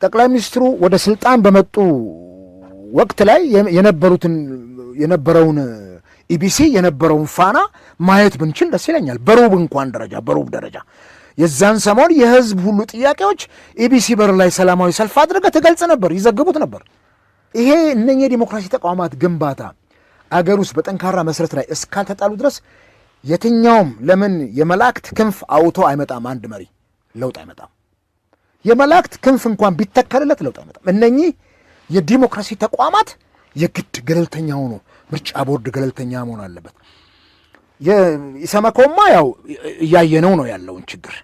ጠቅላይ ሚኒስትሩ ወደ ስልጣን በመጡ ወቅት ላይ የነበሩትን፣ የነበረውን ኢቢሲ፣ የነበረውን ፋና ማየት ብንችል ደስ ይለኛል። በሩብ እንኳን ደረጃ፣ በሩብ ደረጃ የዛን ሰሞን የህዝብ ሁሉ ጥያቄዎች ኢቢሲ በር ላይ ሰላማዊ ሰልፍ አድርገህ ትገልጽ ነበር፣ ይዘግቡት ነበር። ይሄ እነኚህ የዲሞክራሲ ተቋማት ግንባታ አገር ውስጥ በጠንካራ መሰረት ላይ እስካልተጣሉ ድረስ የትኛውም፣ ለምን የመላእክት ክንፍ አውቶ አይመጣም። አንድ መሪ ለውጥ አይመጣም። የመላእክት ክንፍ እንኳን ቢተከልለት ለውጥ አይመጣም። እነኚህ የዲሞክራሲ ተቋማት የግድ ገለልተኛ ሆኖ፣ ምርጫ ቦርድ ገለልተኛ መሆን አለበት። የኢሰመኮማ ያው እያየነው ነው ያለውን ችግር።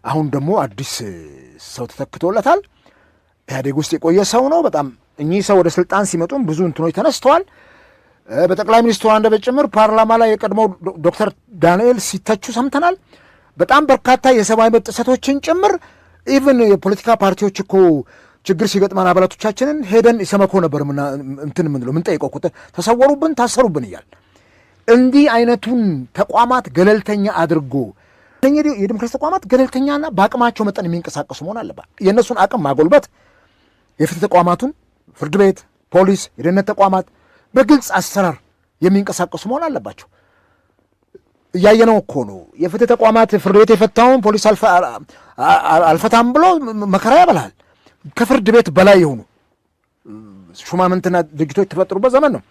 አሁን ደግሞ አዲስ ሰው ተተክቶለታል። ኢህአዴግ ውስጥ የቆየ ሰው ነው። በጣም እኚህ ሰው ወደ ስልጣን ሲመጡም ብዙ እንትኖች ተነስተዋል። በጠቅላይ ሚኒስትሩ አንደበት ጭምር ፓርላማ ላይ የቀድሞው ዶክተር ዳንኤል ሲተቹ ሰምተናል። በጣም በርካታ የሰብአዊ መብት ጥሰቶችን ጭምር፣ even የፖለቲካ ፓርቲዎች እኮ ችግር ሲገጥመን አባላቶቻችንን ሄደን ኢሰመኮ ነበር እንትን የምንለው፣ የምንጠይቀው እኮ፣ ተሰወሩብን፣ ታሰሩብን እያል። እንዲህ አይነቱን ተቋማት ገለልተኛ አድርጎ፣ እነኚህ የዲሞክራሲ ተቋማት ገለልተኛና በአቅማቸው መጠን የሚንቀሳቀሱ መሆን አለባት። የእነሱን አቅም ማጎልበት፣ የፍትህ ተቋማቱን፣ ፍርድ ቤት፣ ፖሊስ፣ የደህንነት ተቋማት በግልጽ አሰራር የሚንቀሳቀሱ መሆን አለባቸው። እያየነው እኮ ነው። የፍትህ ተቋማት ፍርድ ቤት የፈታውን ፖሊስ አልፈታም ብሎ መከራ ያበላል። ከፍርድ ቤት በላይ የሆኑ ሹማምንትና ድርጅቶች የተፈጠሩበት ዘመን ነው።